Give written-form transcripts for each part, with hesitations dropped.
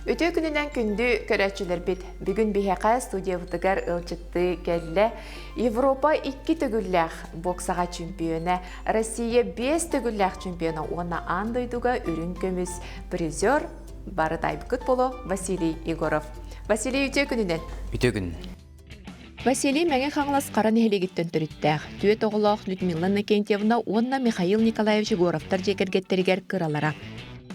Үтүө күнүнэн күндү көрөөччүлэрбит! Бүгүн биһиэхэ студиябытыгар ыалдьыттыы кэллэ Европа икки төгүллээх боксаҕа чемпиона, Россия биэс төгүллээх чемпиона уонна аан дойдуга үрүҥ көмүс призер бары таайбыкыт боло Василий Егоров. Василий, үтүө күнүнэн! Үтүө күн! Василий Мэҥэ Хаҥалас Хара нэһилиэгиттэн төрүттээх, түөрт оҕолоох Людмила Иннокентьевна уонна Михаил Николаевич Егоровтар дьиэ кэргэттэригэр кыралара.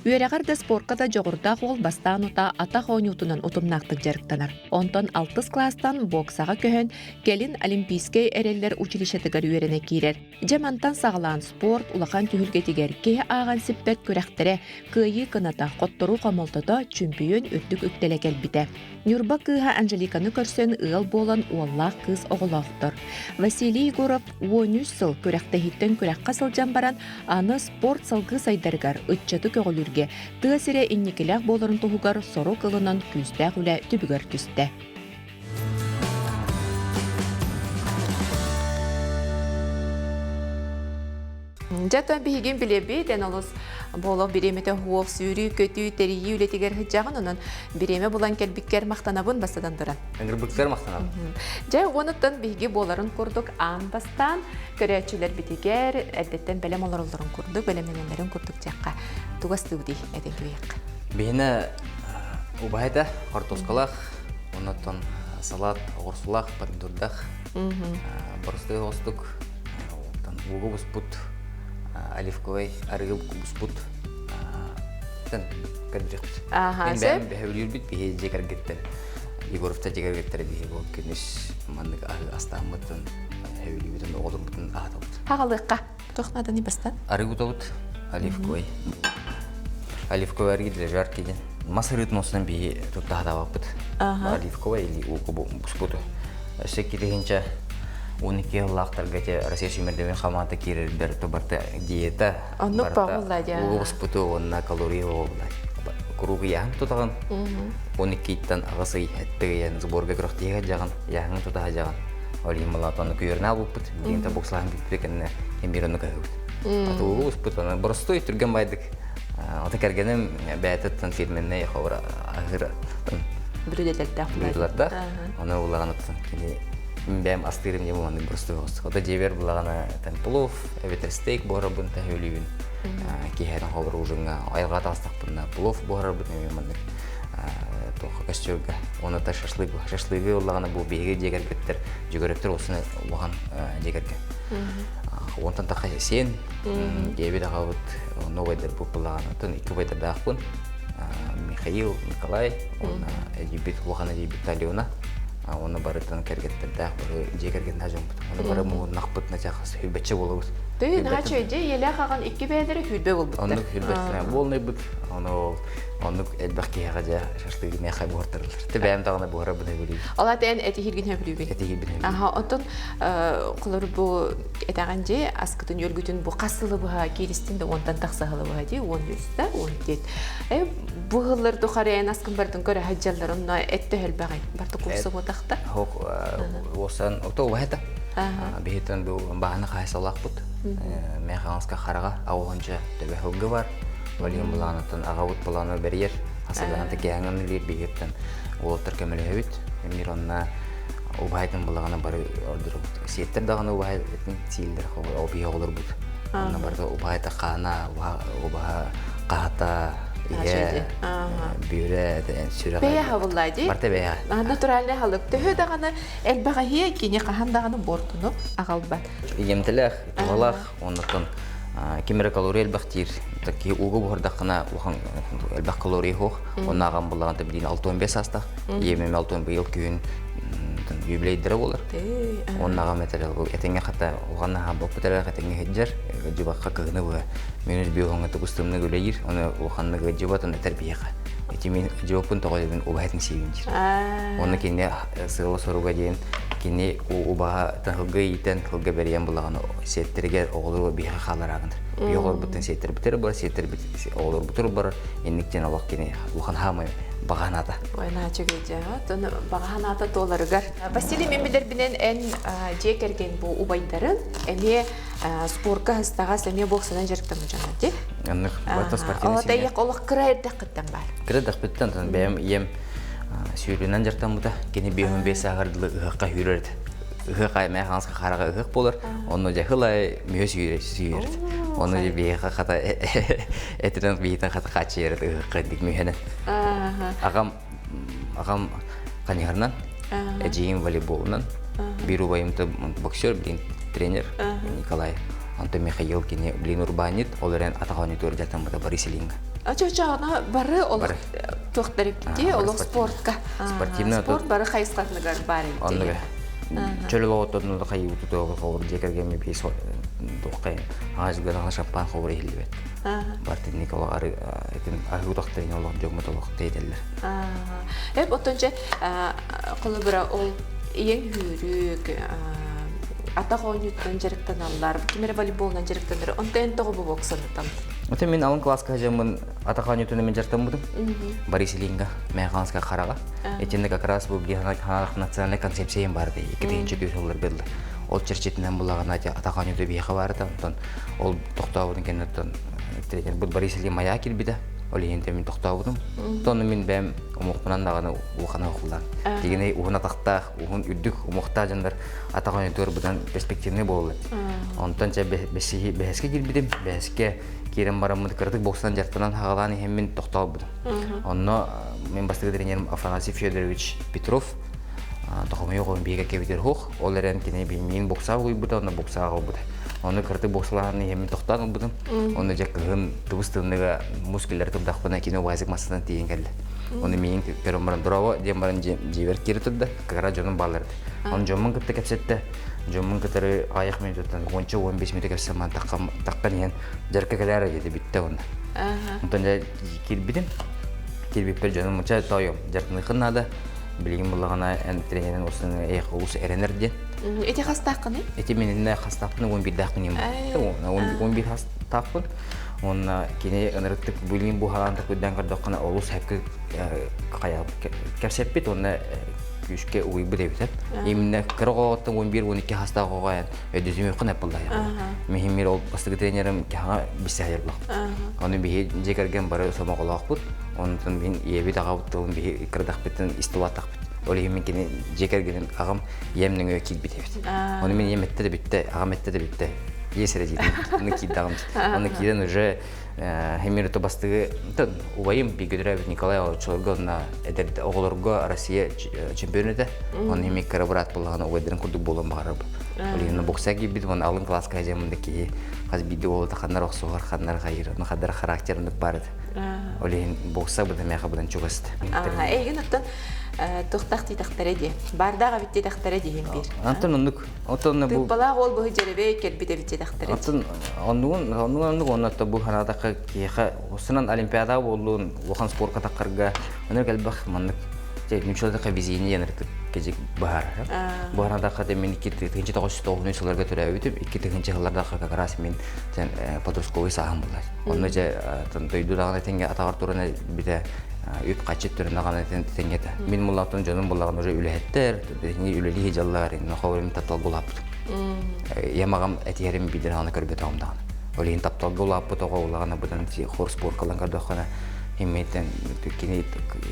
Үөрэҕэр да спорка да дьоҕурдаах уол бастаан утаа атах оонньуутунан утумнаахтык дьарыктанар. Онтон алтыс кылаастан боксаҕа көһөн, кэлин Олимпийскай эрэллэр училищетыгар үөрэнэ киирэр. Дьэ мантан саҕалаан спорт улахан түһүлгэтигэр киһи ааҕан сиппэт күрэхтэрэ, кыайыы кыната, хотторуу хомолтото, чөмпүйүөн үрдүк үктэлэ кэлбитэ. Ньурба кыыһа Анжеликаны көрсөн ыал буолан уоллаах кыыс оҕолоохтор. Василий Егоров 13 сыл күрэхтэһииттэн күрэххэ сылдьан баран, аны спорт салгыы сайдарыгар, ыччаты көҕүлүүргэ, тыа сирэ инникилээх буоларын туһугар сорук ылынан күүстээх үлэ түбүгэр түстэ. Дьэ, оттон биһигин билэбит, эн олус буолуох бириэмэтэ уох сүүрүү, көтүү, тэрийии үлэтигэр сылдьаҕын, онон бириэмэ булан кэлбиккэр махтанабын бастатан туран. Ыҥырбыккар махтанабын. Дьэ, уонуттан биһиги буоларын курдук аан бастаан көрөөччүлэрбитигэр эрдэттэн бэлэм олороллорун курдук, бэлэмнэнэллэрин курдук дьиэххэ тугас дии этэн кэбиһиэххэ. Биһинэ убаһа этэ, хортуоскалаах, Оннуттан салат оҕурсулаах, помидордаах, боростуой оҕустук, оттон ууга буспут оливковай арыы буспут тэн көрдүөхпүт. Ааха, Мен сөп. бэйэм бэһэбилүүрбүт биһи дьиэ кэргэттэр Егоровтар дьиэ кэргэттэрэ биһи бу күнүс маннык аһы астааммытын, хэбилүүбүтүн, оҕолорбутун аһатабыт. Хаҕалыахха. Туох нааданы бастан? Арыы кутабыт, оливковай. Оливковый арыы для жарки диэн. Мас арыытын осунан биһи тутта хатаабаппыт. Оливковый или ууку буспуту. Өссө кирихинче 12 сыллаахтарга те Россия сүүмэрдэмин хамаата киирэрдэр барта диета Оннук барта уугу буспуту уонна калория буолла. Куруук ыйааһын тутаҕын. 12-тан аҕыс ый эттигийэн сборга күрэхтиһэ дьаҕын, ыйааһыҥын тутаһа дьаҕын. Ол иһин малаатаны күйөрнаа булпут. Диэн бокслаһын бүппүт кэннэ эмиэр ону көһөбүт. Атылуу успут, аны боростуой түргэн байдык. Ата кэргэним бэйэтиттэн фирменнэй ховра аһыыр Бүрүдэлэрдээх. Бүрүдэлэрдээх. Оны улаҕаныттан кини бэйэм астыырым диэн маннык боростуой оҕустук. Ото дьиэбэр булаҕана тэн плов, эбэтэр стейк буһарабын тэһөлүүбүн. Киэһэтин ховра ужиҥҥа айылҕа таҕыстахпына плов буһарарбын эмиэ маннык туохха костюрга. Оны та шашлык шашлыгы улаҕана бу биһиги дьиэ кэргэттэр дьүгөрөттөр осуна улахан дьиэ кэргэн. Онтон таха сиэн диэбит аҕабыт новайдар буппулаҕан оттон икки убайдардаахпын Михаил Николай уонна эдьиийбит улахан эдьиийбит Алена уонна барытын кэргэттердээх бары дьиэ кэргэннээх дьоммут оны бары муһуннахпыт начахас хүрбэччэ буолабыт Тыы наһаа үчүгэй ийэлээх аҕан икки бэйэлэрэ хүрбэ буолбуттар. Оннук хүрбэттэр буолнайбыт ону оннук элбэх киһиэхэ дьэ шашлыгы миэхэ буһартарыллар. Тэ бэйэм даҕаны буһарабын сөбүлүүбүн. Ол аата эн этиһиргин сөбүлүүгүн. Этиһирбин сөбүлүүбүн. Аха, оттон холор бу этэҕин дьи аскытын үөргүтүн бу хас сылы быһа кииристин да уонтан тахса сылы быһа дии уон үстэ уон диэт. Э бу сыллар тухары эн аскын бартын көрө сылдьаллар онно эт төһөлбөҕүй барты курса буотахта. Хок уосан ото убаһата. Биһитен бу баһаны хаайсалаахпыт. Мен хаҥаска хараҕа ауһанча төбө сылгы бар. Олиһин былаанаттан аҕабыт былааны бэрийэр. Хасадаан текеһаҥын үлиир биһиттэн уолаттар көмөлөһөбүт. Эмир онна убаһайтын былаҕына бары ордурубут. Сиэттэр даҕаны убаһайтын сииллэр ол биһи оҕолорбут. Онно барыта убаһайта хаана, убаһа хаһата, иһэ, бүөрэ, сүрэҕэ. Бэйэ хабыллаа дии. Барыта бэйэ. Натуральный халык. Төһө даҕаны элбэҕэһиэ кини хаһан даҕаны буортуну аҕалбат. Ийэмтэлээх, туһалаах, оннуттан ким эрэ калория элбэх диир. Киһи ууга буһардаххына улахан элбэх калория суох. Онно аҕам буллаҕын билигин 65 саастаах. Ийэм эмиэ 65 быйыл күһүн юбилейдара буолар. Онно аҕам этэр этэҥҥэ хата улахан наһаа боппут эрэ этэҥҥэ сылдьар. Дьыбахха кыһыны быһа минус биоһоҥҥо тубус тымнык үлэлиир. Оны улаханнык ыалдьыбат, оны этэр биһиэхэ. Ити мин дьыбаппын тоҕо дебин убаһатын сиибин диир. Оны кини сыала-соруга диэн кини убаһа тыһылга иитэн, тылга бэрийэн булаҕын сиэттэригэр оҕолору биһиэхэ хаалларааҕын. Биһи оҕолорбуттан сиэттэрбитэр бар, сиэттэрбит оҕолорбутур бар, инник диэн олох кини улахан хаамай. Баҕа санаата. Ой, наачыгы дьэ, оттон баҕа санаата туоларыгар. Василий, мин билэрбинэн эн дьиэ кэргэн бу убайдарын эмиэ спорка ыстаҕас эмиэ боксанан дьарыктанар дьон дии. Оннук, барыта спортивный Ол семья. олох кыра эрдэххиттэн баар. Кыра эрдэхпиттэн бэйэм ийэм сүүрүүнэн дьарыктаммыта. Кини 55 сааһыгар дылы ыһыахха сүүрэр этэ. Ыһыах аймаа хаҥаска хараҕа ыһыах буолар. Онно дьэ хылай мүһэ сүүрэр. Ону дьэ биһиэхэ хата этинэн биһитэн хата хааччыйар ыһыахха дик мүһэнэн. Аҕам аҕам ханьыһарынан, эдьиийим волейболунан, биир убайым боксер, блин, тренер Николай. Онтон Михаил кини блин урбаанньыт, ол эрэн атах оонньуутугар дьарыктаммыта Борис Ильинга. Ача-ачаҕына бары олох туохтар эбит олох спортка. Спортивный Спорт бары хайысхатыныгар баар эбит. Оннуга. Чөл олоҕоттон хайыы тутуоҕу ховур дьиэ кэргэммит биис туоххайын аҕа дьылга шампан ховур иһиллибэт. Бартинник олох ары этин аһыы утахтарын олох дьоммут олох тэйдэллэр. Эп оттон чэ холобура ол ийэҥ хүүрүк атах оонньуутунан дьарыктаналлар, ким эрэ волейболунан дьарыктанар. Онто эн тоҕо бу боксанытам? Оттон мин алын класска сылдьаммын атах оонньуутунан мен дьарыктаммытым. Борис Ильинга, Мэханска хараҕа. Итиннэ как раз бу национальная концепция баар дии. Икки тыһыынча сылларга дылы. Ол чэрчитинэн булаҕына атах оонньуута биһиэхэ баарыта. Онтон ол тохтообутун кэнниттэн тренербит Борис Ильин маяк киирбитэ. Ол иһин мин тохтообутум. Тону мин бэйэм умуохпунан даҕаны улахана уһуллан. Тигинэй уһун атахтаах, уһун үрдүк умуохтаах дьоннор атах оонньуутугар быдан перспективный буолаллар. Онтон чэ бэһэскэ киирбитим. Бэһэскэ киирэн бараммыт кыратык боксанан дьарыктанан хаҕалаан иһэммин тохтообутум. Онно мин бастакы тренерим Афанасий Федорович Петров тохомойу оҕом биһигэ кэбитэр хух ол эрэн кини миин боксаҕа угуйбута онно боксаҕа ылбыта ону кырты боксалаан иһэммин тохтоон ылбытым онно дьэ кыһын тыбыс тымныга мус киллэр турдахпына кини УАЗик массынан тиийэн кэллэ ону миин көрөн баран дорово диэн баран дьиэбэр киирэ турда кыра дьонум бааллар оны дьоммун кытта кэпсэттэ дьоммун кытары аҕыйах минутаттан уонча 15 минута кэпсэм таххан иһэн дьарыкка кэлээр диэти бүттэ онно онтон дьэ киирбитим киирбиппэр дьонум муча тоойом дьарыктаныаххын наада билигин буллаҕына эн тренерин устун эйиэхэ олус эрэнэр диэн. Ити хастааххыный? Ити мининнэ хастаахпын 11-даахпын юм. 11 хастаахпын. Уонна кини ынырыктык билигин бу хараан такуйдан көрдөххүнэ олус хэпкэ кэпсэппит уонна күүскэ угуйбут эбит. Именно кыра оҕоттон 11-12 хастаах оҕо өйдөтүмүөххүн эппыллай. Миһин ол бастакы тренерим кэхаҥа бисэһэр Ону биһи дьиэ кэргэн бары сомоҕолоохпут. Онтон мин ийэбит аҕабыт тылын биһи кырдахпытын истибатахпыт. Ол иһин мин кини дьиэ кэргэнин аҕам ийэм нөҥүө киирбит эбит. Ону мин ийэм эттэ да бүттэ, аҕам эттэ да бүттэ. Ийэ сэрэ диэтим. Ону киирдэҕим. Ону киирэн уже химир бастыгы убайым бииргэ Николай оччолорго онно эдэр оҕолорго Россия чемпион этэ. Оны химик кыра быраат буоллаҕына убайдарын курдук буолуон баҕарарбын. Ол иһин бокса киирбит уонна алын класска сылдьаммын киһи хас биирдии уолу ханнар охсуһар, ханнар хайыр, ону ханнар характернык баар этэ. Ол иһин бокса быдан миэхэ быдан чугас этэ. Эйигин оттон туохтаах диэтэхтэрэ дии. Баардаах эбит диэтэхтэрэ диһин биир. Антон оннук. Оттон бу Тыыппалаах уол быһы дьэрэбэй кэлбит эбит диэтэхтэрэ. Оттон оннугун оннугун оннук онно бу ханаатахха киһиэхэ устунан олимпиада буоллун улахан спорка таххарга онно кэлбэх маннык нуччаларга везение диэн кэжик баһаар. Баһарадахха мин 2909 сылларга төрөөбүтүм, 2000 сыллардаахха как раз мин подростковый сааһым булар. Онно дьэ дойду даҕаны тэҥҥэ атаҕар туран битэ үп хаччы түрүн даҕаны тэҥҥэ Мин муллааттан дьонум буллаҕын уже үлэһиттэр, биһиги үлэлии дьаллар, инна тапталга улааппытым. Ийэм аҕам этиһэрин биирдэ даҕаны көрбөтөҕүм даҕаны. Ол иһин тапталга улааппыт оҕо улаҕана быдан хор споркалан көрдөххүнэ иммиттен кини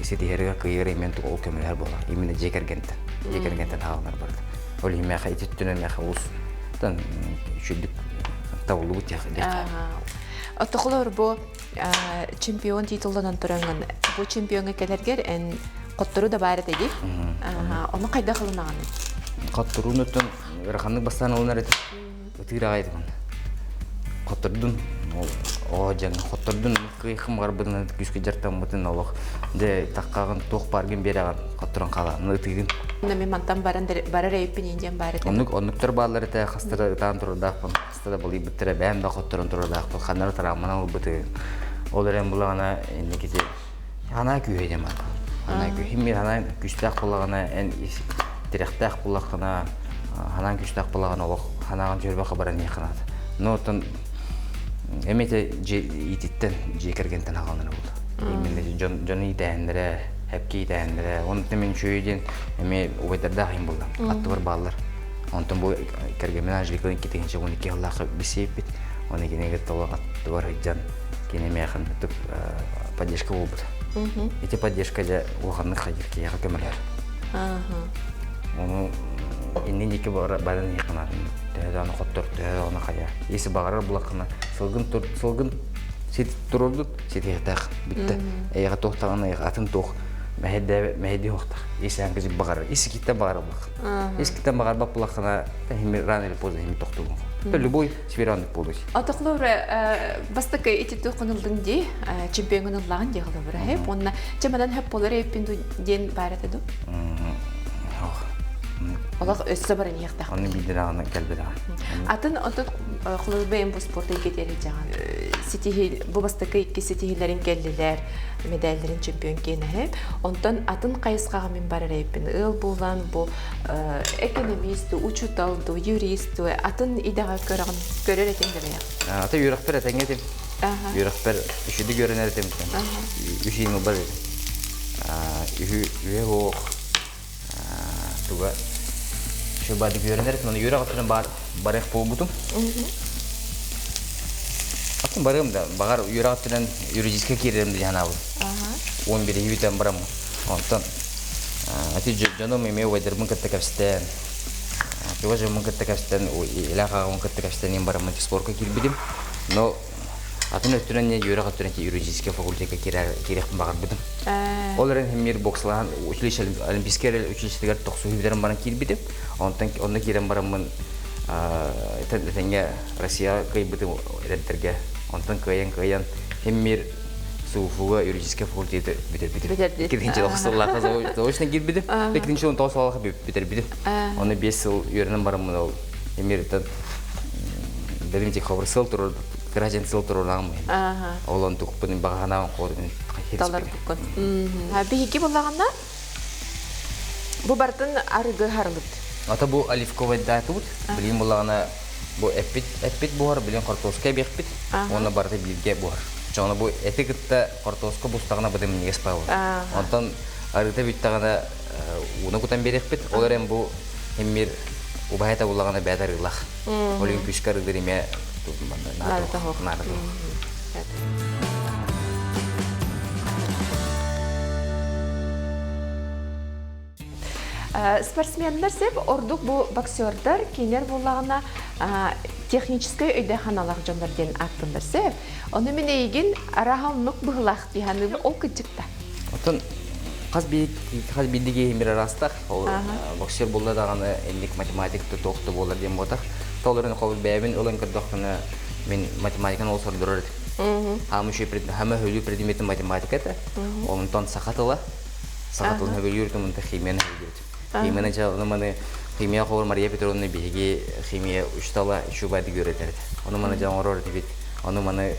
ситиһэригэр кыайар именно ол көмөлөһөр буолар. Именно дьиэ кэргэнтэн. Дьиэ кэргэнтэн хаалынар барыта. Ол иһин мээхэ ити өттүнэн мээхэ олус үчүгдүк табыллыбыт диэххэ. Оттохолор бу чемпион титулланан турангын бу чемпиоҥҥа кэлэргэр эн хоттору да баар этэ дии. Ону хайдах ылынаҕыный? Хотторууну өттүн ыараханнык бастаан ылынар этим. Ытыыр аҕай этим. Хоттордун оо дьаҥ хоттордун кыйхым барбытын күүскэ дьартаммытын олох дьэ таххаҕын туох бааргын биэрэҕин хотторон хаалаҕын ытыыгын. Мен мантан баран барар эйиппин диэн баар этэ. Оннук оннуктар бааллар этэ хастара ытаан турардаахпын хаста да балыйбыттара бэйэм да хотторон турардаахпын ханнары тараамманан ылбытым. Ол эрэн булаҕына инникити анаа күүһэ диэн баар. Анаа күүһэ мин анаа күүстээх буоллаҕына эн тирэхтээх буоллаххына ханаан күүстээх буоллаҕына олох ханаан түһэрбэххэ баран иһиэххэ наада. Но оттон эмиэ дьиэ иититтэн дьиэ кэргэнтэн аҕаланар буолла. Именно дьон дьон иитээһиннэрэ. Хепки итэһэннэрэ. Онтон мин үчүгэй диэн эмиэ убайдардаах иһин буллам. Аттыбар бааллар. Онтон бу кэргэммин Анжеликалыын 2012 сыллаахха билсибиппит. Оны кинигэ толо аттыбар сылдьан кини миэхэ поддержка буолбут. Ити поддержка дьэ улаханнык хайыр киһиэхэ көмөлөһөр. Ону иннин диэки баран иһиэххэ төһө даҕаны хоттор, төһө даҕаны хайа. Если баҕарар булаххына сылгын сылгын сит турурдут ситиһиэхтээх бүттэ. Эйэҕэ туох даҕаны атын туох мэһэйдии суохтаах. Исээн кыжык баҕарар, ис киттэн баҕарар булаххына. Ис киттэн баҕарбат булаххына рано или поздно хими тохтугун. Любой сфера оннук буолуй. Отоклор бастакы ити туоххун дии, чемпионун ыллаҕын дии холобура хэп уонна чемодан хэп болар эппин диэн баар этэ ду? Олох өссө баран иһиэхтээх. Оны бидираҕына кэлбитэҕэ. Атын отут холобур бэйэм бу спорт эйгэтигэр дьаҕан ситиһи бу бастакы икки ситиһилэрин кэллилэр медальлэрин чемпион киэнэһэ. Онтон атын хайысхаҕа мин барар эйпин ыал буолан бу экономист, учуутал ду, юрист ду атын идэҕэ көрөҕүн көрөр этиҥ да бэйэҕ. Ата үөрэхпэр этэҥҥэ этим. Үөрэхпэр үчүдүк үөрэнэр этим. Үс иин ылбар этим. Үһү үһэ суох туга шыбадык үөрэнэр этим. Оны үөрэх өттүнэн бар барыах буолбутум. Атын барыам да, баҕар үөрэх өттүнэн юридическай киирэрим дии санаабытым. 11 бүтэн барам. Онтон ити дьонум эмиэ убайдарбын кытта кэпсэтэн, чугас дьоммун кытта кэпсэтэн, илээх аҕабын кытта кэпсэтэн бараммын спорка киирбитим. Но атын өттүнэн үөрэх өттүнэн юридическай факультекка киириэхпин баҕарбытым. Ол эрэн мир бокслаһан училище олимпийскай училищетыгар тохсуһуу бүтэрэн баран киирбитим. Онтон онно киирэн бараммын тэҥҥэ Россияҕа кыайбытым эдэрдэргэ. Онтон кыайан-кыайан мир СУФУга юридическай факультеты бүтэрбитим. Иккитинчи сыллаахха заочно киирбитим. Иккитинчи он тоҕус сыллаахха бүтэрбитим. Оны 5 сыл үөрэнэн бараммын ол эмириттен дедим тихо сыл турар кыра сыл турураамын. Ол он тухпун баҕанаан хоодун талар буккун. Биһиги буллаҕына бу бартын арыгы харылыт. Ата бу оливковайдаатыбыт. Билин буллаҕына бу эппит эппит буһар, билин хортуоска эбиэхпит. Уонна барыта бииргэ буһар. Чоҕуна бу эти кытта хортуоска бустаҕына быдым минньигэс буолар. Онтон арыыта бүттэҕинэ ууну кутан биэриэхпит. Ол эрэн бу химмир убаһа буллаҕына бэт арыылах. Ол иһин күүскэ арыылыр имэ наада Спортсменнар сеп ордук бу боксердар кинилэр буоллаҕына техническэй өйдөөх-санаалаах дьоннор диэн ааттаннар сеп. Ону мин эйигин араха оннук быһылаах дии саныыбын ол кырдьыкта. Оттон хас хас биирдии киһи мир араастаах. Ол боксер буолла даҕаны инник математик да туох да буолар диэн буотах. Толорун холбор бэйэбин ылан көрдөхпүнэ мин математиканы ол сордорор этим. Хаама хаама хөлүү предметин математика этэ. Онтон саха тыла саха тылын хөбүлүүр тумунта химияны хөбүлүүр. Химияны дьэ маны химия холор Мария Петровна биһиги химия учтала шубайды көрөтөр. Ону маны дьэ оҥорор этибит. Ону маны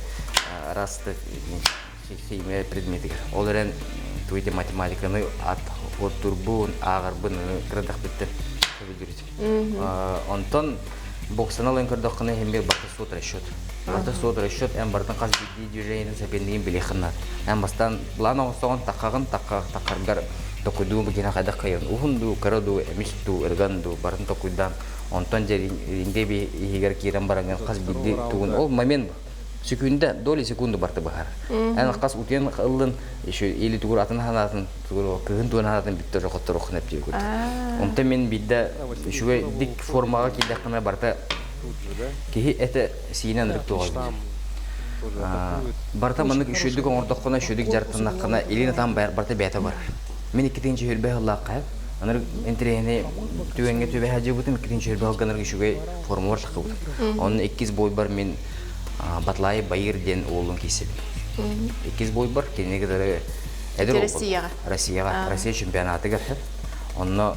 араас химия предметигэр. Ол эрэн туйте математиканы ат турбун, ааҕарбын кырадахпыттан сөбүлүүр. Онтон боксаны ылан көрдөххүнэ химия барыта суот расчет. Барыта суот расчет эн барытын хас биирдии движениетин сэпиэннигин билиэххин наада. Эн бастаан план оҥостоҕун таххаҕын тахха таххаргар токуйдуу бу хайдах кыайан уһун дуу, кыра дуу, эмис дуу, ырган дуу барытын токуйдаан онтон дьэ ринге иһигэр киирэн бараҥҥын хас биирдии тугун ол момент секунда доли секунду барты баһар эн хас утуйан ыллын еще или тугур атын ханаатын тугур кыһын тугун ханаатын бүтте рохоттороххун эптиир курдук онтон мин биирдэ үчүгэй дик формаҕа киирдэххинэ барыта киһи этэ сиинэн ырык туоҕа барыта маннык үчүгэйдик оҥордоххуна үчүгэйдик дьарыктаннаххына илин атаан барыта бэйэтэ барар мин иккитинчи хүрбэ сыллаахха анар интэриэһинэй түгэҥҥэ түбэһэ дьыбытым иккитинчи хүрбэ сылганар үчүгэй формалар таххыбытым онно иккис бойбар мин Батлай Байыр диэн уолун киирсибит. Иккис бойбар кинини кытары эдэр Россияҕа. Россияҕа, Россия чемпионатыгар. Онно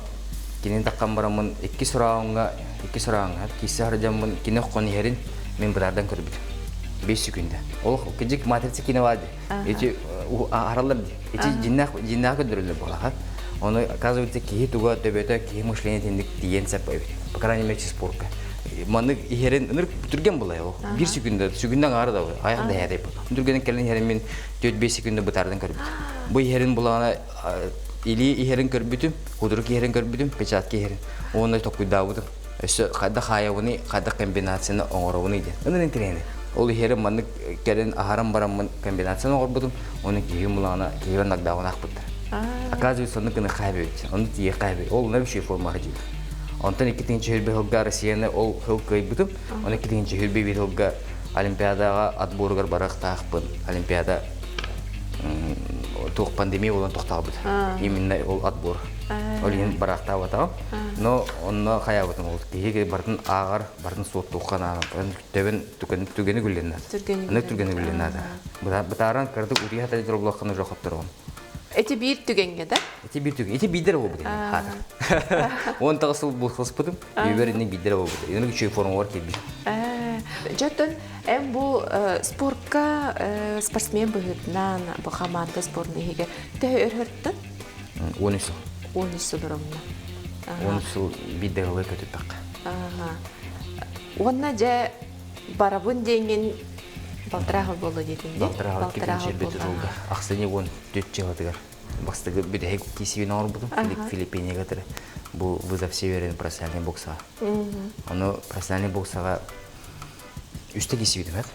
кинини таххан бараммын иккис раундга, иккис раундга киирсэ сылдьаммын кини оххон иһэрин мин бытаардан көрбүтүм. 5 секунда. Ол кыдьык матрица кино бар ди. Эти араллар ди. Эти дьиннээх дьиннээх көрдөрөллөр буолаха. Ону оказывается киһи туга төбөтө киһи мышление тинник тиийэн сеп эбит. По крайней мере спортка. Маннык иһэрин ынырык түргэн булай ол. Бир секунда, секунда аҥаара да айах да иһэрэй. Түргэнин кэлин иһэрин мин 4-5 секунда бытаардан көрбүтүм. Бу иһэрин булаҕына илии иһэрин көрбүтүм, худрук иһэрин көрбүтүм, печатка иһэрин. Уонна токуйдаабытым. Өссө хайдах хаайабыный, хайдах комбинацияны оҥоробунуй диэн. Ынырын тирэни. Ол иһэрин маннык кэлин аһаран бараммын комбинацияны оҥорбутум. Оны киһим булаҕына киһибэр нокдаун аахпыттар. Оказывается, оннук гына хаайбыт. Оннук тиийэ хаайбыт. Ол онно үчүгэй формаҕа дьиир. Онтон 2-нчи сылга Россияны ол сыл кыайбытым. Оны 2-нчи сылга Олимпиадаҕа отборугар барыахтаахпын. Олимпиада туох пандемия буолан тохтообут. Именно ол отбор. Ол иһин бараахтаабатаҕым. Но онно хайаабытым ол киһи барытын ааҕар, барытын суоттуохха наада. Төбөн түгэни күллэннэ. Аны түргэни күллэннэ. Бытааран кыратык утуйа хатар дьоллооххун уже хотторон. Эти биир түгэҥҥэ да? Ити биир түгэн. Ити биирдэр буолбут хаатыр. 19 сыл булхаспытым, үйбэр инник биирдэр буолбут. Инник үчүгэй формалар киирбит. Дьоттон эн бу спортка спортсмен быһыытынан бу хамаанда спорт иһигэр төһө өрһөртөн? 13 сыл. 13 сыл оромна. 13 сыл биирдэ ылы көтүппэккэ. Уонна дьэ барабын диэҥҥин балтараа сыл буолла диэтиҥ дии? Балтараа сыл кипин Ахсынньы 14 дьылатыгар бастакы бүтэһик киисибин оҥорбутум Филиппинига бу вызов северин профессиональный боксаҕа. Ону профессиональный боксаҕа үстэ киисибитим эт.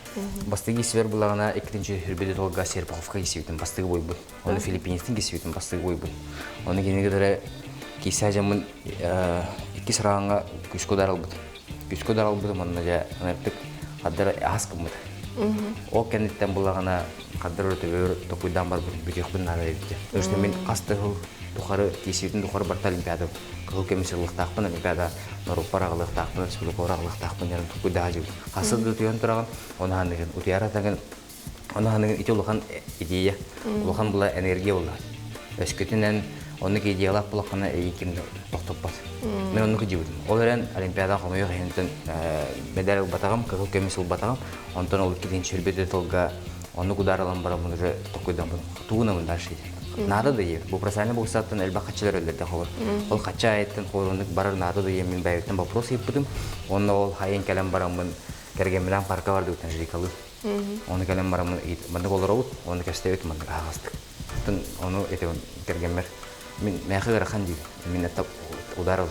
Бастакы киисибэр булаҕына иккитинчи хүрбүтү толга Серпуховка киисибитим бастакы бойбут. Ону Филиппинецтин киисибитим бастакы бойбут. Ону кинигэ кытары киисэ дьаммын иккис раундга күскө ударылбыт. Күскө ударылбытым онно дьэ ыныртык хаддар аас гыммыт. Ол кэнниттэн булаҕына хаддар төбөр токуйдаан барбыт бүтүөхпүн наада эбит. Потому мин хас да сыл тухары киисибитин тухары барта олимпиада кыһыл көмүс ылыахтаахпын олимпиада норуоппар аҕалыахтаахпын республикабар аҕалыахтаахпын диэн токуйдаа дьыбыт. Хасса да утуйан тураҕын, ону ханыгын утуйара тагын Ону ханыгын ити улахан идея, улахан була энергия була. Өскөтүнэн оннук идеялаах булаххына эйи ким да тохтоппот. Мен оннук дьибитим. Ол эрэн Олимпиада хомойуох иһинтэн медаль ылбатаҕым, кыһыл көмүс ылбатаҕым. Онтон ол иккитинчи сүрбүтү тылга оннук удар ылан бараммын уже токуйдаммын. Тугунамын дальше Наада да ие. Бу профессиональный боксаттан элбэх хаччылар өллөрдө холор. Ол хачча айыттан холорундук барар наада да ие мин бэйэбиттэн вопрос ыйыппытым. Онно ол хайын кэлэн бараммын кэргэмминэн парка бардыбыттан жрикалы. Оны кэлэн бараммын маннык олоробут, оны кэстэбит маннык аһаҕастык. Оттон ону этебин кэргэммэр мин мээхэ ыарахан диир. Мин это удар ылар.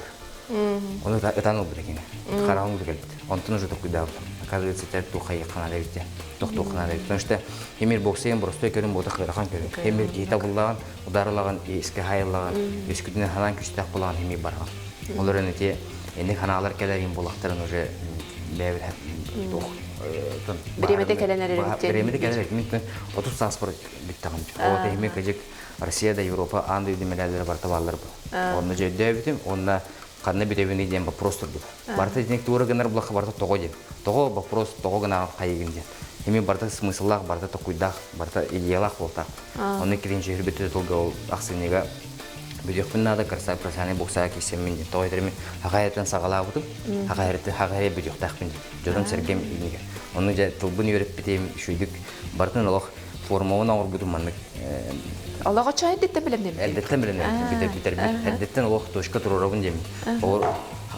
Ону ытан ылбыта кини. Хараҕым уута кэлбит. Онтон уже толкуйдаабытым. Оказывается, это туох хайыахха наада эбит диэн. Тохтуохха наада эбит. Потому что химир боксайын простой көрүн буотах ыарахан көрүн. Химир киһи табыллаҕын, удар ылаҕын, искэ хаайыллаҕын, үскүтүнэн ханаан күстээх булаҕын химир бараҕын. Ол эрэн ити инник ханаалар кэлэрин булахтарын уже бэйэбит туох Бириэмэтэ кэлэн эрэр Бириэмэтэ кэлэн эрэр. Мин 30 сааспар бүттэҕим. Ол тэһимин кыдьык Россия да Европа аан дойду медаллара барыта бааллар бу. Онно дьөйдөөбүтүм, уонна ханна бүтэбиний диэн вопрос турбут. Барыта итинник туора гынар булахха барыта тоҕо диэн. Тоҕо вопрос тоҕо гынаҕа хайыгын диэн. Эми барыта смысллаах, барыта токуйдаах, барыта идеялаах буолтаах. Онно киринчи хүрбүтү тылга ол ахсынньыга бүтүөхпүн наада профессиональный боксаҕа киирсэммин диэн. Тоҕо этэрим хахайаттан саҕалаабытым, хахайры хахайры бүтүөхтээхпин диэн. Дьонум сэргэм иннигэр. Онно дьэ тылбын үөрэппитим, үчүгүйдүк барытын олох формабын оҥорбутум маннык. Олоҕо чай эрдэттэн бэлэмнэммит. Эрдэттэн бэлэмнэммит, бүтэрбит. Эрдэттэн олох точка туруорабын диэммин. Ол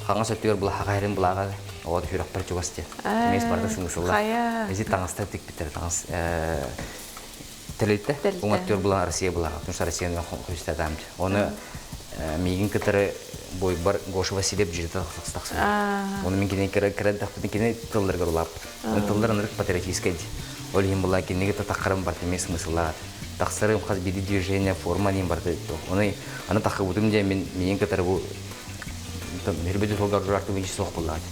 хаҥас өттүгэр була хахайрын булааҕа оҕо сүрэхпэр чугас диэн. Миэс барыта сымысылла. Эзи таҥастар тикпиттэр таҥас тэрилтэ. Уҥаттыыр була Россия булааҕа. Потому что Россияны хостатаам. Оны миигин кытары бойбар Гоша Васильев жирта тахсар. Оны мин кини кыра кыра тахпытын кини тылларга улааппыт. Оны тыллар ынырык патриотическай ди. Ол иһин була киниги таххарым барты мен смысллаат. Тахсарым хас биди движение форма ним барты. Оны аны тахыбытым же мен миин кытары бу Нөрбүтү солдар журарты винчи соқ буллаат.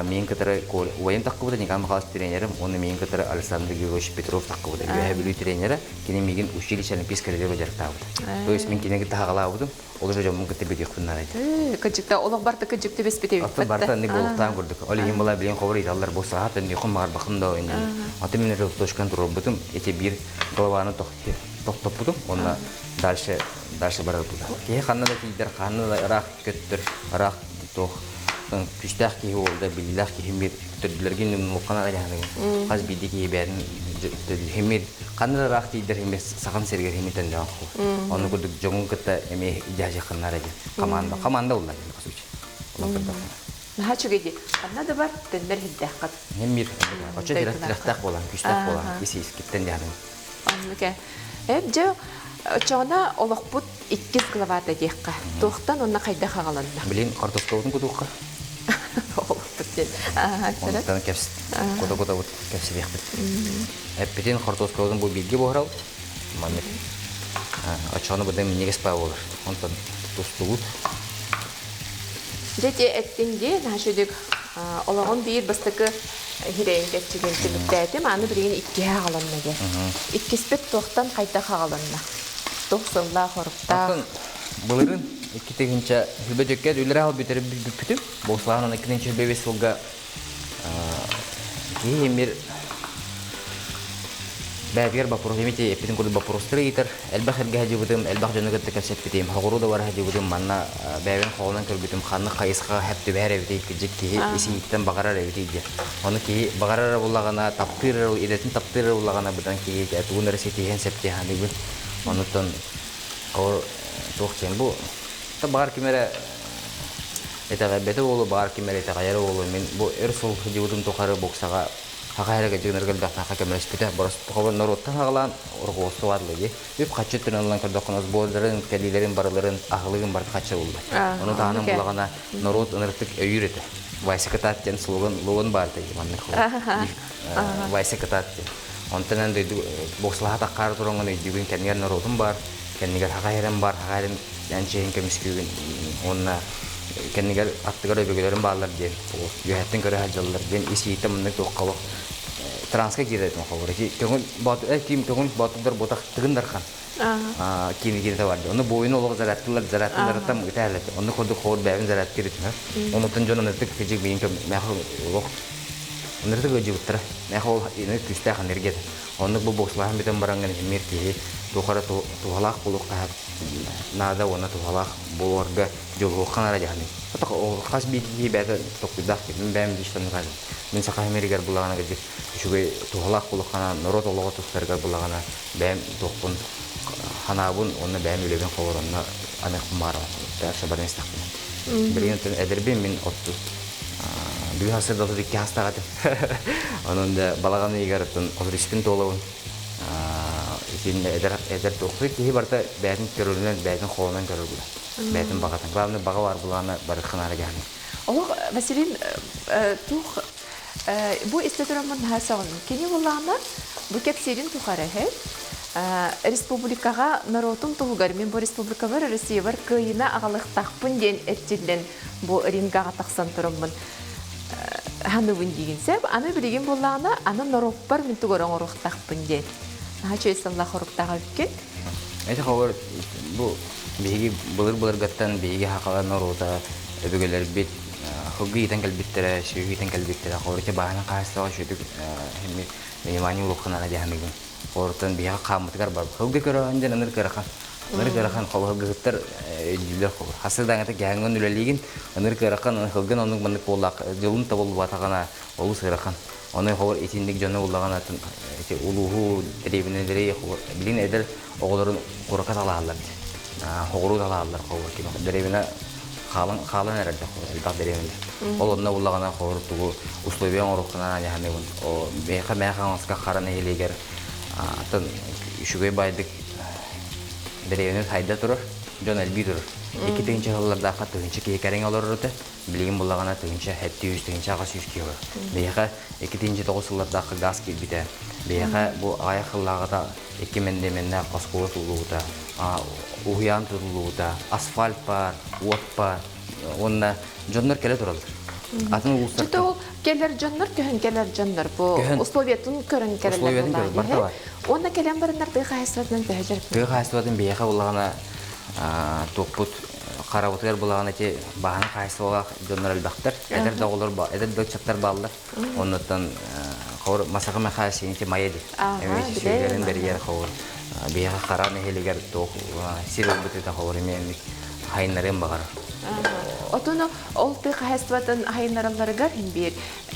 Миин кытары уайын тахкыбыта Николай Михайлович тренерим, оны миин кытары Александр Григорьевич Петров тахкыбыта. Үөһэ Бүлүү тренерэ, кини миигин училище олимпийскай резервэ дьарыктаабыта. То есть мин киниги таһаҕалаабытым, ол уже дьоммун кытта бүтүөхпүн наада этэ. Кыдьыкта олох барта кыдьык түбэспит эбит. Оттон барта инник буолуктаан курдук. Ол иһин була билин хобур ыйталлар бу саха төннүөхүн маарбахын да иннин. Аты мин уже точканы туруорбутум, эти биир голованы тохтоппутум, онно дальше дальше барар була. Киһи ханна да тиийдэр, ханна да ыраах көттөр, ыраах туох күстээх киһи уолда, биллээх киһи мир төрдүлэргин муккана дьаһаныгын. Хас биирдии киһи бэйэтин химир ханна да ыраах тиийдэр химир сахан сиригэр химир төндөөн хол. Онну курдук дьоҥун кытта эмиэ дьаһаххыннар эдин. Команда, команда улла по сути. Улан көрдөххүнэ. Наһаа үчүгэй дии. Ханна да бар, төннөр иһирдээххит. Мир очо тирэх буолан, күстээх буолан, ис искиттен дьаһанын. Оннук Эп дьэ очоҕуна олохпут иккис главата диэххэ. Туохтан уонна хайдах аҕаланна? Билин картошкабытын кутуохха. Олохпут диэн. Онтон кэпс кута-кутабыт кэпсэтиэхпит. Эппитин картошкабытын бу бииргэ буһарал. Маннык очоҕуна быдан минньигэс баа буолар. Онтон тустубут. Дьэ ити эттиҥ дии, наһаа олоҕум биир бастакы хирэйин кэччигин түмүктээтим, аны билигин иккиһэ аҕаланна диэн. Иккиспит туохтан хайдах аҕаланна? Туох сыллаах, хоруктаах? Атын былырын 2 тыһыынча хүбэ төккет үлэрэ ал бүтэрip бүппүтүм. Бослаган 2-нчи сылга киһи мир бээтигэр вопрос эмити эппитин курдук вопростары ыйытар. Элбэх эргэ сылдьыбытым, элбэх дьону кытта кэпсэппитим, хоҕуруу да бара сылдьыбытым, манна бэйэбин хоҕунан көрбүтүм, ханнык хайысхаҕа хэп түбэһэр эбитий, кырдьык киһи ис-иһиттэн баҕарар эбитий диэн. Ону киһи баҕарар эрэ буллаҕына, таптыыр эрэ, идэтин таптыыр эрэ буллаҕына, быдан киһи тугун эрэ ситиһиэн сөп дии саныыбын. Онуттан ол туох диэн бу баҕар ким эрэ итэҕэйбэтэ буолуо, баҕар ким эрэ итэҕэйэрэ буолуо. Мин бу өр сыл сылдьыбытым тухары боксаҕа хаха эрэ дьыгынарга элбэхтээххэ көмөлөспүтэ. Боростуоба норуоттан аҕалаан руководство баарлыгы. Үп хаччы өттүнэн ылан көрдөххүнэ сбордарын, кэлиилэрин барыларын, аһылыгын барыта хаччы булла. Ону таһынан булаҕына норуот ыныртык өйүүр этэ. Вася Кытаат диэн слоган логан баар этэ маннык Вася Кытаат диэн. Онтон эн дойду боксалаһа таххаары тураҥҥын өйдүүгүн кэннигэр норуотум баар, кэннигэр хаха эрэн баар, хаха эрэн эн чиэһин көмүскүүгүн уонна кэннигэр аттыгар өбүгэлэрим бааллар диэн үөһэттэн көрө сылдьаллар диэн ис иһиттэн маннык туохха олох транска киирэр этим холобур ити көҥүл боотур ким көҥүл боотурдар ботах тыгын дархан киини киирэ бар онно буойун олох зарядтылар зарядтыларыттан ытаалат онно курдук хоор бэйэбин зарядтыр этим онуттан дьон ыныртык кыдьык миин мээхэ олох ыныртык ыдьыбыттара мээхэ ол күүстээх энергия Оннук бу бокслаһан бүтэн бараҥҥын иһиммир киһи туох эрэ туһалаах буолуохха наада уонна туһалаах буоларга дьулуһуохха наада дьаһаныы. Хас биирдии киһи бэйэтэ толкуйдаах киһи. Мин бэйэм лично мин саха миригэр булаҕына кырдьык үчүгэй туһалаах буолуоххана норуот олоҕо тустарыгар булаҕына бэйэм туохпун ханаабын уонна бэйэм үлэбин холоронно аныахпын баҕарабын. Шабарын истэхпинэ. Билигин эдэрбин мин отту бүгүн сырда 32 хастаах этим. Онон да балаҕан ыйыгар оттон 33-пин туолабын. Итиннэ эдэр эдэр туохпут киһи барыта бэйэтин көрөрүнэн, бэйэтин холонон көрөр була. Бэйэтин баҕатын. Главное баҕа бар булаана барыхханаара дьаһаныы. Олох Василий туох бу истэ тураммын наһаа сөҕүнүм. Кини булаана бу кэпсиирин тухары республикаҕа норуотум туһугар мин бу республикабар Россиябар кыайыына аҕалыахтаахпын диэн эрчиллэн бу рингаҕа тахсан тураммын ханыбын диигин сөп. Аны билигин буоллаҕына, аны норуоппар мин тугу эрэ оҥоруохтаахпын диэн. Наһаа үчүгэй сыллаах хоруктаах эбиккин. Эти ховор бу биһиги былыр-былыргаттан биһиги хахала норуота өбүгэлэрбит хылгы иитэн кэлбиттэрэ, сүөһү иитэн кэлбиттэрэ. Ховор ити бааһына хаһаайыстыбаҕа үчүгэй внимание улаханара дьаһаныгын. Ховортон биһиэхэ хааммытыгар бар. Хылгы көрөһөн диэн ыныр кырахан. Ыныр кырахан холоһгыһыттар өйдүүллэр холор. Хасы даҥата кэһэҥҥин үлэлиигин, ыныр кырахан хылгын оннук маннык буоллаах дьылын табыллыбатаҕына олус ыарахан. Ону холор итинник дьону буллаҕына ити улууһу дэриэбинэлэри билин эдэр оҕолорун курака талааллар хоҕуруу талааллар холор ким дэриэбинэ хаалан хаалан эрэр элбэх дэриэбинэ. Ол онно буллаҕына холор тугу условия оҥоруоххунаа дьаһаныбын. Бэйэхэ мээхэ оҥоска хара нэһилиэгэр атын үчүгэй байдык дэриэбинэ хайда турар, дьон элбии турар. 2 тыһыынча сыллардаахха тыһыынча киһи кэриҥэ олорор этэ. Билигин буллаҕына 1700, 1800 киһи олорор. Биһиэхэ 2009 сыллардаахха газ киирбитэ. Биһиэхэ бу аҕыйах сыллааҕыта икки мэндиэмэннээх оскуола тутуллубута, уһуйаан тутуллубута, асфальт баар, уот баар. Уонна дьоннор кэлэ тураллар. Атын улуустартан. Ол кэлэр дьоннор көһөн кэлэр дьоннор бу условиятын көрөн кэлэллэр. Условиятын көрөн барыта бар. Уонна кэлэн бараннар тыа хаһаайыстыбатынан төһө дьарыктанар? Тыа хаһаайыстыбатын биһиэхэ буллаҕына туохпут харабытыгар булаҕына ити бааһына хаһаайыстыбалаах дьоннор элбэхтэр. Эдэр да оҕолор, эдэр да ыччаттар бааллар. Оннуттан хор Масаха Михайлович ити мае ди. Эми сүөлэрин бэрийэр хор биһиэхэ хара нэһилигэр туох сир ылбыт это хор эмиэ хайыннарыан баҕарар. Отуну ол тыа хаһаайыстыбатын хайыннаралларыгар биир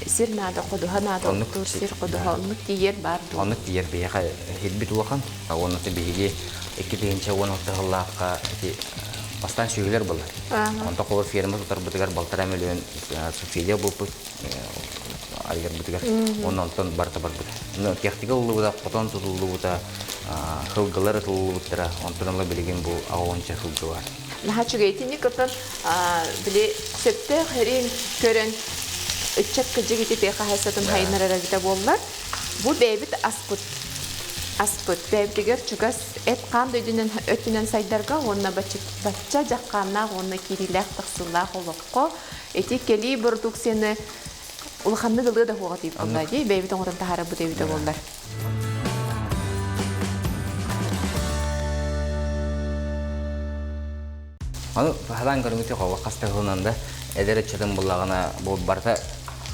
сир наада, ходуһа наада, оттуур сир ходуһа, оннук тиийэр баар дуу? Оннук тиийэр биһиэхэ хирбит улахан. Оннук биһиги 2016 сыллаахха ити Бастаан сүөһүлэр буолар. Онто холор ферма тутарбытыгар 1,5 мөлүйүөн субсидия булпут айарбытыгар. Онон онтон барыта барбыта. Техника ыллыбыта, хотон тутуллубута, хылгылар ытыллыбыттара. Онтон ыла билигин бу 80 хылгы бар. Наһаа үчүгэй. Итинник отон били сөптөөх эрин көрөн ыччат кыдьык ити тыа хаһаайыстыбатын хайыннарар эбитэ буоллар, бу бэйэбит аспыт аспыт бэйэбитигэр чугас эт-хаан дойдунан өттүнэн сайдарга уонна бачча дьаххааннаах уонна киириилээх тахсыылаах олоххо ити кэлии бородууксуйаны улаханнык ылыа да суоҕа диир буолла дии бэйэбит оҥорон таһаарарбыт эбитэ буоллар. Аны хадаан көрүҥүтү хоба хаста сылынан да эдэр ыччатын буллаҕына бу барыта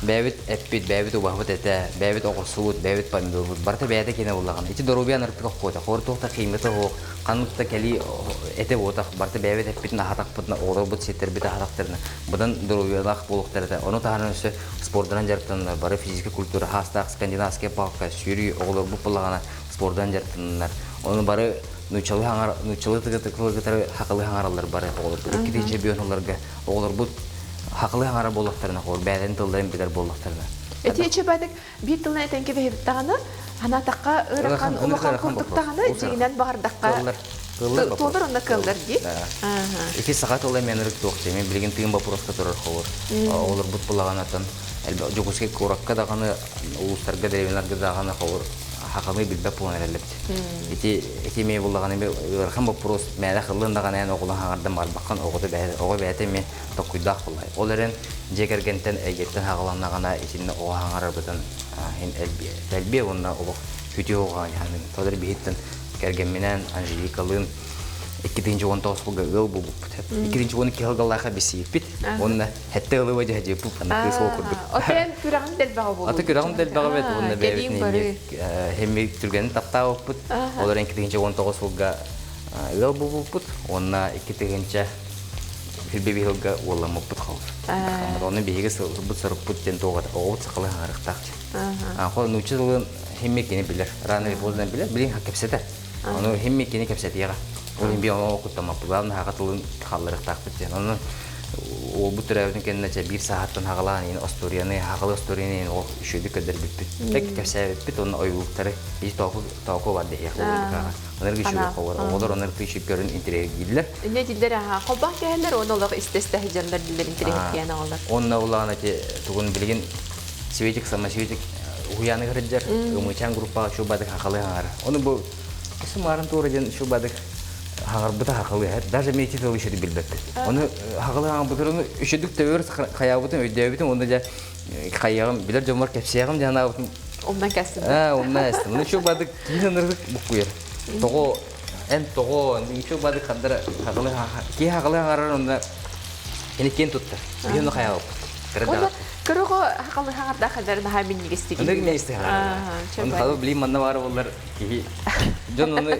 бэйэбит эппит, бэйэбит убаһабыт этэ, бэйэбит оҕурсубут, бэйэбит помидорбут барыта бэйэтэ киэнэ буллаҕына. Ити доруобуйа анарытык оххуота, хор туохта химията суох, ханнык да кэлии этэ буотах, барыта бэйэбит эппитин аһатахпытына, оҕолорбут сиэттэрбит аһатахтарына, быдан доруобуйалаах буолуохтар этэ. Ону таһынан өссө спордунан дьарыктананнар, бары физическэй культура, хаастаах скандинавская палка, сүүрүү оҕолорбут буллаҕына спордунан дьарыктананнар. Ону бары нууччалыы хаҥар нууччалыы тылы хакылыы хаҥараллар бары оҕолорбут. 2000 бүөн оҕолорбут хакылыы хаҥара буоллахтарына, хор бэйэлэрин тылларын билэр буоллахтарына. Эти эчебадык биир тылынан этэн кэбиһэбит даҕаны, санаатахха ыарахан улахан курдук даҕаны, дьиҥинэн баҕардахха туолар онно кыаллар дии. Ити саха тыла мен ырык туох мен билигин тыын боппуруоска турар холор. Оҕолорбут булаҕанатан Дьокуускай куоракка даҕаны, улуустарга, дэриэбинэлэргэ даҕаны холор хахамыы билбэт буолан эрэллэбит. Ити ити эмиэ буллаҕына эмиэ ыарахан боппуруос мээнэ хыллын даҕаны эн оҕолон хаҥардан барбаххын оҕото бэйэтэ оҕо бэйэтэ эмиэ толкуйдаах буоллай. Ол эрэн дьиэ кэргэнтэн эйгэттэн хаҕаланнаҕына итиннэ оҕо хаҥарарбытын иһин элбиэ уонна олох күтүө оҕо ханыгын. Тодор биһиттэн кэргэмминээн Анжеликалыын 2019 сылга ыал буолбуппут. 2012 сылга бисииппит. Уонна Хэтте ылыба дьэ дьыппып аны кыыс ол курдук. Отен күрэҕин дэлбэҕэ буолуу. Аты күрэҕин дэлбэҕэ бэт уонна бэйэбитин хэмми түргэнин таптаабыппыт. Ол эрэн 2019 сылга ыал буолбуппут уонна 2021 сылга уолламмыппыт хол. Оны биһиги сылбыт сорукпут диэн туоҕа оҕобут сахалыы хаҥарыктаах. Хол нуучча тылын химми кини билэр. Рано или поздно билэр, билин кэпсэтэр. Ону химми кини кэпсэтиэҕэ. Ол иһин би ону куттаммаппыт. Главное хаха тылын халларыктаахпыт диэн. Онон уолбут төрөөбүтүн кэннэ чэ биир сааһыттан хаҕалаан иһин остуоруйаны, хахалы остуоруйаны иһин ол үчүгэйдик көрдөрбүппүт. Тэк кэпсээбиппит уонна ойуулуктары ис тооку тооку бар дэһиэх буолбутааҕа. Онор үчүгэй хобор оҕолор онор үчүгэй көрүн интэриэһиргииллэр. Инне диллер аха холбоох кэһэллэр уонна олох истэ-истэ сылдьаллар диллер интэриэһиргээн оҕолор. Онно улахан эти тугун билигин Светик самосветик уһуйааны кырдьар ымычаан группаҕа чуубадык хахалы хаҥар. Ону бу сумаарын туора диэн чуубадык хаҥарбыта хахалы даже мети тылы үшөдүк билбэппит. Ону хахалы хаҥарбытын үшөдүк төбөр хайаабытын өйдөөбүтүм онно дьэ хайыаҕым билэр дьоммор кэпсиэҕим дьэ анаабытым. Умнан кэстим. Ээ умнан эстим. Ону чуубадык киһи ынырык буккуйар. Тоҕо эн тоҕо чуубадык хандара хахалы киһи хахалы хаҥарар онно кини киэн туттар. Биһи ону хайаабыппыт. Кыра Кырого хахалыһаҥарда хадar наһаа минньигэстик. Ынырык минньигэстик Ону халы билим манна баар буоллар киһи дьон ону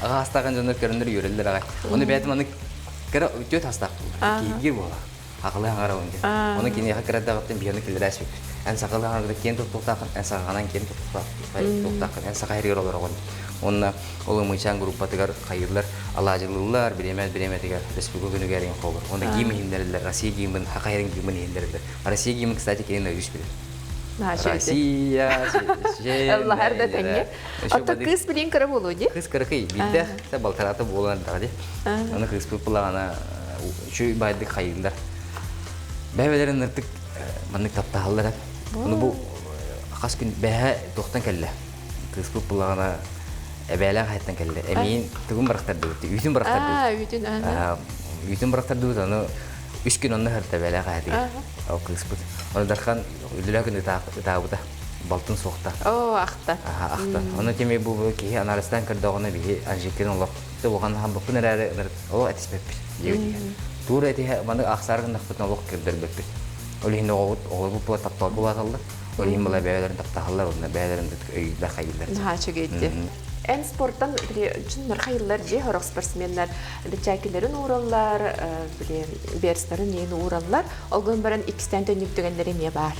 хаастаахан дьоннор көрөннөр үөрэллэр аҕай. Ону бэйэтим аны кыра үтүөт хастаах киһиргиир буола. Хахалы хаҥарабын диэн. Ону киниэхэ кырадаҕыттан биһиэни киллэрээс бүппүт. Эн сахалы хаҥарда киэн туттуохтааххын, эн сахаҕынан киэн туттуохтааххын, эн саха иһигэр олороҕун. Уонна ол ымыычаан группатыгар хайыыллар, алаадьылыыллар, бириэмэ бириэмэтигэр республика күнүгэр иһин холбор. Уонна гимн иһиннэрэллэр, Россия гимнин, Саха иһин гимнин иһиннэрэллэр. Россия гимн, кстати, кини наизусть билэр. Россия, Аллаһар да тэҥҥэ. Оттон кыыс билин кыра буолуо дии? Кыыс кыракый, биирдэ балтараата буолан эрдэҕэ дии. Аны кыыспыт былаҕана үчүгэй баайдык хайыыллар. Бэйэлэрин ыртык маннык таптаһаллар. Ону бу хас күн бэһэ туохтан кэллэ? Кыыспыт буллаҕына эбээлээх айаттан кэллэ. Эмиин тугун бырахтардыбыт? Үүтүн бырахтардыбыт. Аа, үүтүн, аха. Үүтүн бырахтардыбыт, ону үс күн онно сырта эбээлээх айатыгар. Ол кыыспыт. Ону Дархан үлэлээх күн ытаабыта. Балтын суохта. Оо, ахта. Аха, ахта. Ону кими бу киһи анализтаан көрдөҕүнэ биһи Анжикин олох улахан хамбыппын эрээри олох этиспэппит диэбит. Туура этиһэ маны ахсаар гыннахпытына олох көрдөрбөппүт. Ол иһин оҕобут оҕолорбут була таптал булааталлар. Ол иһин была бэйэлэрин таптаһаллар уонна бэйэлэрин өйүүллэр хайыыллар. Наһаа үчүгэйди. Эн спорттан били дьоннор хайыллар дии сорох спортсменнар бэчээкилэрин уураллар, били берстарын иин уураллар. Ол гынан баран иккистээн төннүк түгэннэр эмиэ баар.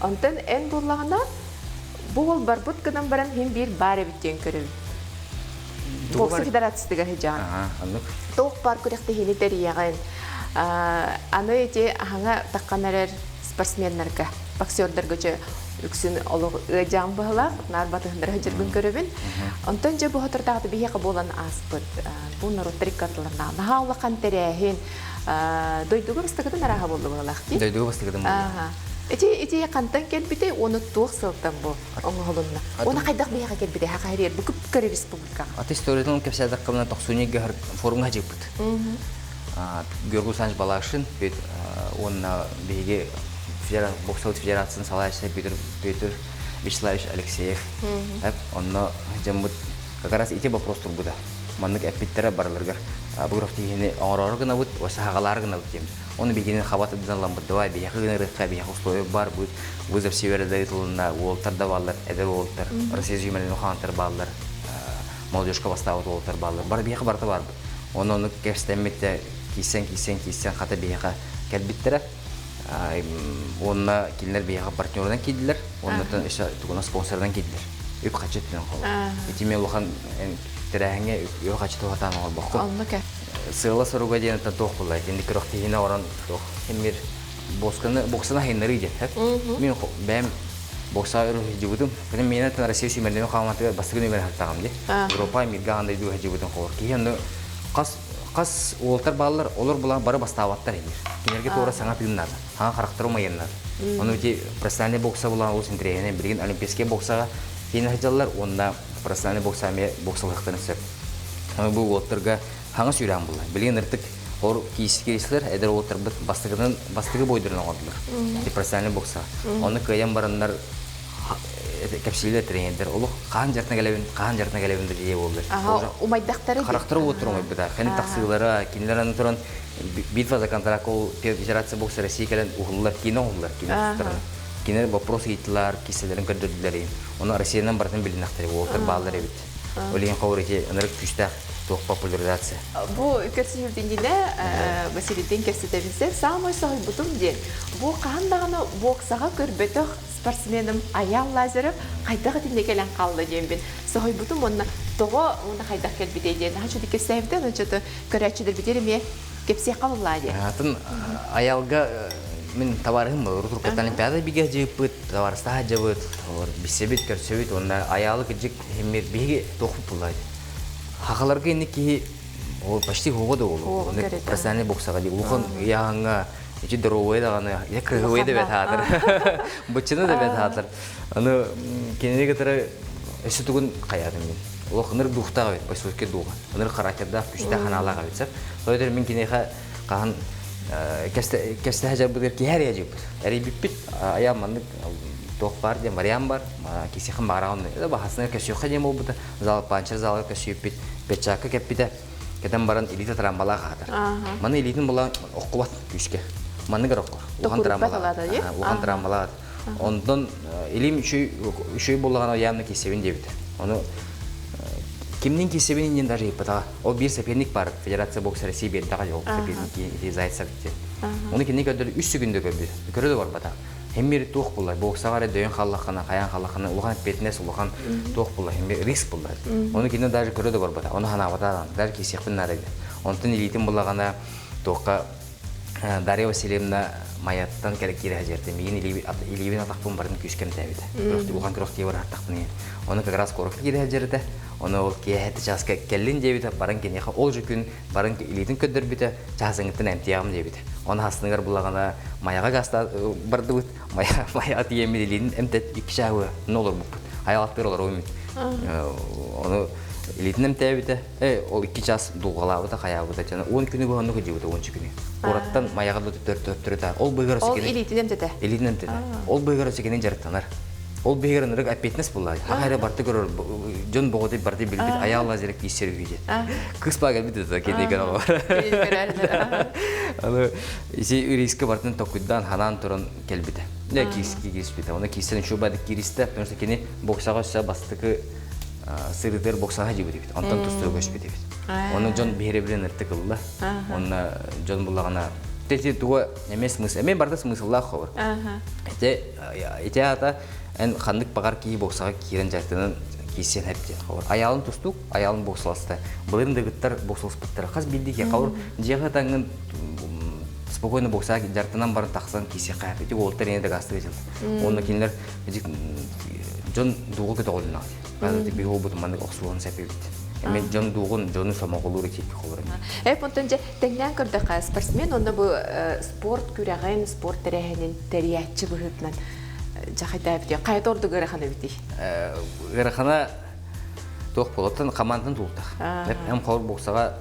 Онтон эн буоллаҕына бу уол барбыт гынан баран иһин биир баар эбит диэн көрөбүн. Бокса федерациятыгар сылдьаҕын. Оннук. Туох баар күрэхтэһиини тэрийэҕин. Аны ити аһаҥа таххан эрэр спортсменнарга, боксердарга дьэ үксүн олох ыадьаан быһылаах, наар батыһыннара сылдьарбын көрөбүн. Онтон дьэ бу соторутааҕыта биһиэхэ буолан ааспыт бу норуоттар икки ардыларынааҕы наһаа улахан тэрээһин дойдуга бастакытын арааһа буолла быһылаах дии. Дойдуга бастакытын буолла. Ити ити хантан кэлбитэй уонна туох сылтан бу оҥоһулунна? Уонна хайдах биһиэхэ кэлбитэ хаха хэрийэр бу күп-көрө республикаҕа? Аты историятын кэпсээтэххэ тохсунньуга форумҥа дьыппыт. Георгий Александрович Балашин уонна биһиги боксовой федерациятын салайааччыта Петр Петр Вячеславович Алексеев. Онно дьоммут как раз ити вопрос турбута. Маннык эппиттэрэ барыларыгар Бугров тиһини оҥороору гынабыт, саһаҕалаары гынабыт диэн. Оны биһигини хаба тыдынан ламмыт давай биһиэхэ гынарыахха, биһиэхэ условия бар будет. Вызов севера да ыытылынна, уолтар да бааллар, эдэр уолтар, Россия сүүмэрин хаантар бааллар, молодежка бастаабыт уолтар бааллар. Бар биһиэхэ барыта барбыт. Оны ону кэпсэтэммит киирсэн киирсэн киирсэн хата биһиэхэ кэлбиттэрэ. Уонна кинилэр биһиэхэ партнерынан киирдилэр, уоннаттан өссө тугунан спонсорынан киирдилэр. Үп-харчы өттүнэн холо. Ити мен улахан тэрээһиҥҥэ үп-харчы туһатаан оҥорбокко. Сыала-соруга диэн туох буолла? Итинник күрэхтэһиини оҥорон туох химмир боксаны боксаны хайыннарыы диэн. Мин бэйэм бокса өрө сылдьыбытым. Кэлин миэнэ Россия сүүмэрдэммит хааматыгар бастакы нүөмэр хаттаҕым дии. Европа мирга андай дуу сылдьыбытым холор. Киһи онно хас хас уолтар бааллар, олор була бары бастаабаттар инир. Кинилэргэ туора саҥа тыыннаата, хаҥа харахтара умайаннар. Ону ити профессиональный бокса була олус интэриэһинэй. Билигин олимпийскай боксаҕа киин сылдьаллар уонна профессиональный бокса эмиэ боксалыахтарын сөп. Аны бу уолттарга хаҥа сүүрээн булла. Билигин ыртык ор киирсилэр эдэр уолттарбыт бастакытын бастакы бойдорун оҥордулар. Ити профессиональный бокса. Ону кыайан бараннар кэпсиилэр тренердэр олох хаан дьартына кэлэбин, хаан дьартына кэлэбин да дии буоллар. Умайдахтары Харахтара уоттар умайбыта. Хани тахсыылара, кинилэр аны туран битва за контракт ол Федерация бокса России кэлэн уһуллар, киинэ уһуллар, киинэ тустарына. Кинилэр вопрос ыйыттылар, киселерин көрдөрдүлэр. Оны Россиянан барытын билинэхтэр, уолтар бааллар эбит. Ол иһин ховор ити ынырык күүстээх туох популяризация. Бу көрсүһүүтүнньүнэ Василийдин кэпсэтэбинсэ саамай соһуйбутум диэн бу хаһан даҕаны боксаҕа көрбөтөх спортсменым Айаал Лазарев хайдах итиннэ кэлэн хаалла диэммин соһуйбутум уонна тоҕо уонна хайдах кэлбитэй диэн наһаа үчүгэй кэпсээбитэ онон что-то көрөөччүлэрбитигэр эмиэ кэпсиэххэ буллаа диэн. Атын Айалга мин табаарыһым Рутуркаттан Олимпиада бигэ дьыыппыт, табаарыстаах дьабыт, билсэбит, көрсөбүт уонна Айаалы кырдьык химмир биһиги туохпут буллаа Хахаларга инник киһи ол почти хуга да ол. Профессиональный боксаҕа дии улахан ыйааһыҥҥа ичи здоровый даҕаны, я кыһывай да бэт хаатыр. Быччыны да бэт хаатыр. Аны кинини кытары өссө тугун хайаатым мин. Олох ыныр духтаах эбит, бойсуотке духа. Ыныр характердаах, күстээх ханаалаах эбит сеп. Той мин киниэхэ хаһан кэстэһэ жарбытыгар киһи эрийэ дьыппыт. Эрийбиппит, айа маннык туох бар диэн вариант бар. Кисихэн баараҕын да баһасына көсүөххэ диэн буолбута. Зал панчер залга көсүппүт, перчатка кэппитэ. Кэтэн баран илиитэ трамбалаах аһатар. Маны илиитин була охкубат күүскэ. Манныгар оккор. Улахан трамбалаах. Улахан трамбалаах. Онтон илиим үчүй буоллаҕына явно киссэбин диэбитэ. Ону кимнин киссэбин иннин даже ыйыппатаҕа. Ол биир соперник бар Федерация бокса России биэрдэҕэ ол соперник Зайцев диэн. Ону кини көрдөр үс секунда көрбүт. Көрө да барбатах. Хэммир туох булар, боксаҕа эрэ дөйөн халлаххына, хайаан халлаххына улахан эппиэтинэс, улахан туох булар, хэммир риск булар. Ону кини даже көрө да барбата, ону ханаабата, даже киирсиэхпин наада диэн. Онтон илиитин буллаҕына туохха Дарья Васильевна Майаттан кэлэ киирэ сылдьар. Миигин илиибин атахпын барын күүскэ эмтээбитэ. Улахан күрэхтии барахтахпын иһин. Ону как раз куоракка киирэ сылдьар этэ. Ону ол киэһэ чааска кэллин диэбитэ, баран киниэхэ ол же күн баран илиитин көрдөрбүтэ, чаасыҥыттан эмтиэҕим диэбитэ. Ону хасныгар булаҕына Майаҕа гаста бардыбыт. Майаҕа тиийэммит илиитин эмтэт икки чааһы олорбуппут. Айалаттыыр олоробун Ону илиитин эмтээбитэ, ол икки час дулҕалаабыта, хайаабыта. Дьоно 10 күнү быһа оннук илдьибитэ, 10 күнү. Куораттан Майаҕа да төттөрү Ол быыгар Ол илиитин эмтэтэ. Илиитин эмтэтэ. Ол быыгар өсөкенин дьарыктанар. Ол биһигэр ынырык эппиэтинэс буолла. Хаха эрэ барты көрөр дьон боҕотой барты билбит аяал лазерек кииссер үһү диэн. Кыс баа кэлбит это кини көрөр. Аны ити риска бартын токуйдаан ханаан туран кэлбитэ. Не киис кииспитэ. Оны киистен үчүгэй бадык кииристэ, потому что кини боксаҕа өссө бастакы сырытыр боксаҕа дьибит эбит. Онтон тустууга көспүт эбит. Оны дьон биһирэбилин ыртык ылла. Онно дьон буллаҕына тети туга эмиэ смысл, эмиэ барыта смысллаах хобор. Ити ити аата эн ханнык баҕар киһи боксаҕа киирэн дьарыктанан киирсиэн хэп диэн хабыр. Аялын тустук, аялын боксаласта. Былырын дыгыттар боксаласпыттара. Хас биирдии киһи хабыр дьиэҕэ таҥын спокойно боксаа дьартынан баран тахсан киирсиэххэ хэп. Ити уолтар эне дагастыга дьыл. Онно кинилэр дьон дууга көтөҕүлүнэҕит. Қазір биһи болбут маннык охсуон сэп эбит. Эми дьон дуугун дьону сомоҕолуур итиикки холор. Эп онтон дьэ тэҥнээн көрдөххө спортсмен онно бу спорт күрэҕин, спорт тэрээһинин тэрийээччи быһыытынан дьахайдаабит. Хайа ордук ыарахан эбитий? Ыарахана туох буолуттан командан тултах. Эм хор боксаҕа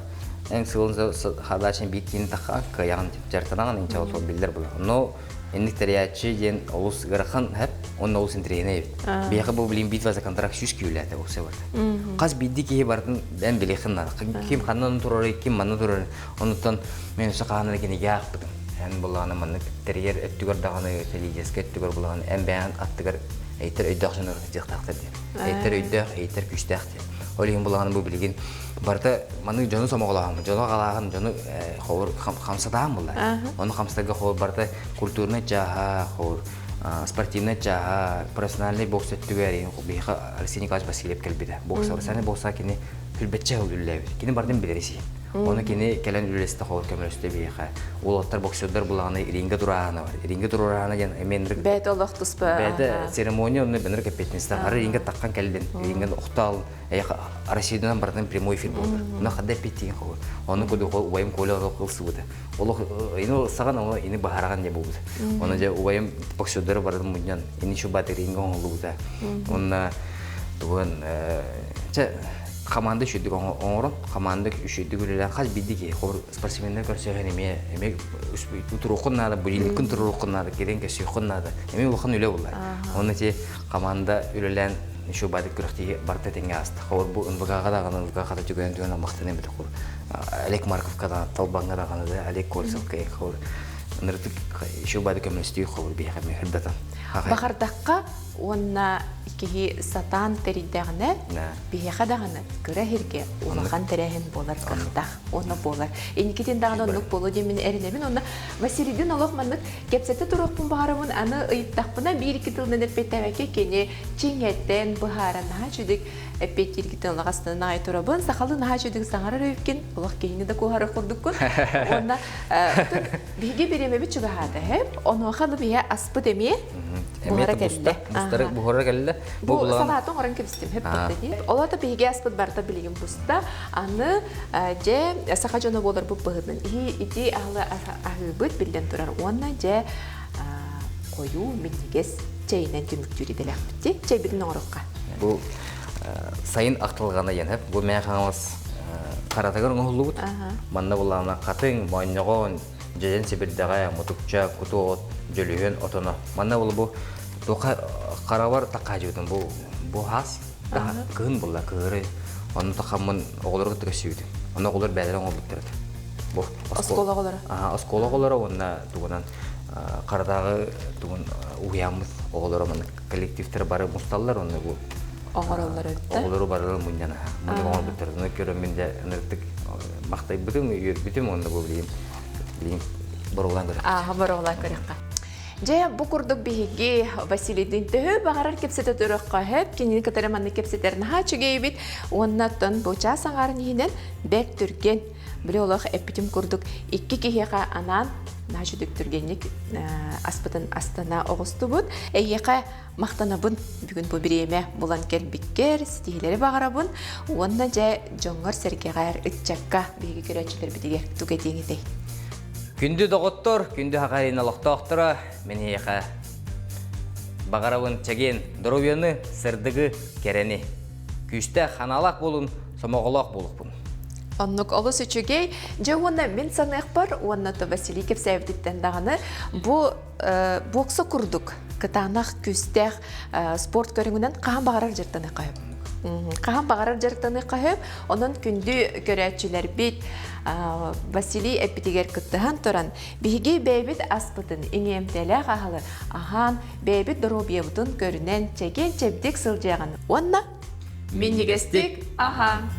эн сылын хадаачын биир киин тахха кыайаҕын дьартанаҕын инчэ ол биллэр була. Но инник тэрийээччи диэн олус ыарахан хэп, онно олус интэриэһинэй эбит. Биһиэхэ бу билин битва за контракт сүүс киилээтэ бокса барда. Хас биирдии киһи барытын эн билиэххин наада. Ким ханна турарый, ким манна турарый. Онуттан мен өссө хаһан эрэ кинигэ аахпытым. Эн буллаҕына маннык тэрийэр өттүгэр даҕаны, лидерскэй өттүгэр буллаҕына эн бэйэҥ аттыгар эйтер өйдөөх дьон сылдьыахтаахтар диэн. Эйтер өйдөөх, эйтер күүстээх диэн. Ол иһин буллаҕына бу билигин барыта маннык дьону сомоҕолооһун, дьону аҕалааһын, дьону ховур хамсатааһын булла. Ону хамсатарга ховур барыта культурнай чааһа, ховур спортивнай чааһа, профессиональный бокс өттүгэр биһиэхэ Алексей Николаевич Васильев кэлбитэ. Бокс, профессиональный бокса кини хүлбэччэ үллээбит. Кини бардын билэр isi. Оны кини кэлэн үлэлэстэ холор көмөлөстө биһиэхэ. Уолаттар боксердар булаҕына рингэ турааһына бар. Рингэ турааһына диэн эмиэ Бэйэтэ олох туспа. Бэйэтэ церемония онно бэнэр кэппиэтинэстээх. Ары рингэ таххан кэллин. Рингэ охтоал Россиядан барытын прямой эфир буолар. Онно хадда эппиттиин холор. Оны куду убайым Коля олох ылсыбыта. Олох ини саҕан ону ини баһараган не буолбут. Оны же убайым боксердары барытын мунньан ини чубат рингэ оҥоллубута. Онна тугун чэ команда үчүгдүк оҥорон, команда үчүгдүк үлэлээн хас биирдии киһи хор спортсменнар көрсөһөн эмиэ эмиэ туруоххун наада, будильниккын туруоххун наада, кирэн көрсүөххүн наада. Эмиэ улахан үлэ буолар. Онно ти команда үлэлээн еще бадык күрэхтиһи барыта тэҥҥэ ааста. Хор бу НВК-ҕа даҕаны НВК хата түгэн түгэн амахтан эбит хор Олег Марковка да Талбаҥҥа даҕаны да Олег Колесовка хор ынырытык еще бадык көмөлөстүү хор биһиэхэ эмиэ хырдатан. Баҕардахха уонна киһи сатаан тэрийдэҕинэ биһиэхэ даҕаны кыра иһиргэ улахан тэрээһин буолар кыахтаах уонна буолар. Инникитин даҕаны оннук буолуо диэн мин эрэнэбин. Онно Василийдин олох маннык кэпсэтэ туруохпун баҕарабын. Аны ыйыттахпына биир-икки тылынан эппиэттээбэккэ кини чиҥэтэн быһааран наһаа үчүгэй эппиэттииргитин олох астынан аҕай турабын. Сахалыы наһаа үчүгэй саҥарар эбиккин, олох киһини да куоһарар курдуккун. Уонна биһиги бириэмэбит чугаһаата һэп. Онуоха аны биһи аспыт эмиэ буһара кэллэ. Бустары буһара кэллэ. Бу салааты оҥорон кэбистим хөп дии. Олото биһиги аспыт барыта билигин буста. Аны дьэ саха дьоно буоларбыт быһыытынан иһи ити аһылы аһыыбыт биллэн турар. Уонна дьэ хойуу минньигэс чэйинэн түмүктүүр идэлээхпит дии. Чэйбитин оҥорукка. Бу сайын ахтылҕана диэн хөп. Бу мээ хаҥалас харатыгар оҥоһуллубут. Манна булаана хатыҥ, моонньоҕон, дьэдьэн сибирдэҕэ, мутукча, куту от, дьөлүһүөн отоно. Манна ол бу туха харабар такаажыбытын бу бу хаас кыһын булла кыһыры онно тахаммын оҕолору кытта көрсүбүтүм. Онно оҕолор бэйэлэрэ оҥорбуттар этэ. Бу оскуола оҕолоро. Аха, оскуола оҕолоро уонна тугунан харатааҕы тугун уһуйааммыт оҕолоро маннык коллективтэр бары мусталлар онно бу оҥороллор эбит да. Оҕолору бары мунньан аха. Мунньан оҥорбуттар. Ону көрөммүн дьэ ынырыктык махтайбытым, үөрбүтүм уонна бу билигин билигин боруобалаан көрүөххэ. Ааһа боруобалаан көрүөххэ. Дьэ, бу курдук биһиги Василийдин төһө баҕарар кэпсэтэ туроххо сөп, кинини кытары маннык кэпсэтэр наһаа үчүгэйбит. Уонна оттон бу чаас аҥаарын иһинэн бэрт түргэн, били олох эппитим курдук икки киһиэхэ анаан наһаа үчүгэй түргэнник аспытын астына оҕустубут. Эйиэхэ махтанабын бүгүн бу бириэмэ булан кэлбиккэр, ситиһиилэри баҕарабын уонна дьэ дьоҥҥор-сэргэҕэр, ыччакка биһиги көрөөччүлэрбитигэр тугу этиэҥ этэй? Күндү доҕоттор, күндү хахайын олохтоохторо, мин эһиэхэ баҕарабын чэгиэн доруобуйаны, сырдыгы, кэрэни. Күүстээх, ханаалаах буолун, сомоҕолоох буолукпун. Оннук олус үчүгэй. Дьэ уонна мин саныахпар уонна то Василий кэпсээбититтэн даҕаны бу бокса курдук кытаанах күүстээх спорт көрүҥүнэн хаһан баҕарар дьарыктаныахха сөп. Хаһан баҕарар дьарыктаныахха сөп. Онон күндү көрөөччүлэрбит Василий эппитигэр кыттыһан туран, биһиги бэйэбит аспытын иҥиэмтэлээх аһылы аһаан, бэйэбит доруобуйабытын көрүнэн чэгиэн-чэбдик сылдьыаҕын уонна минньигэстик аһаан!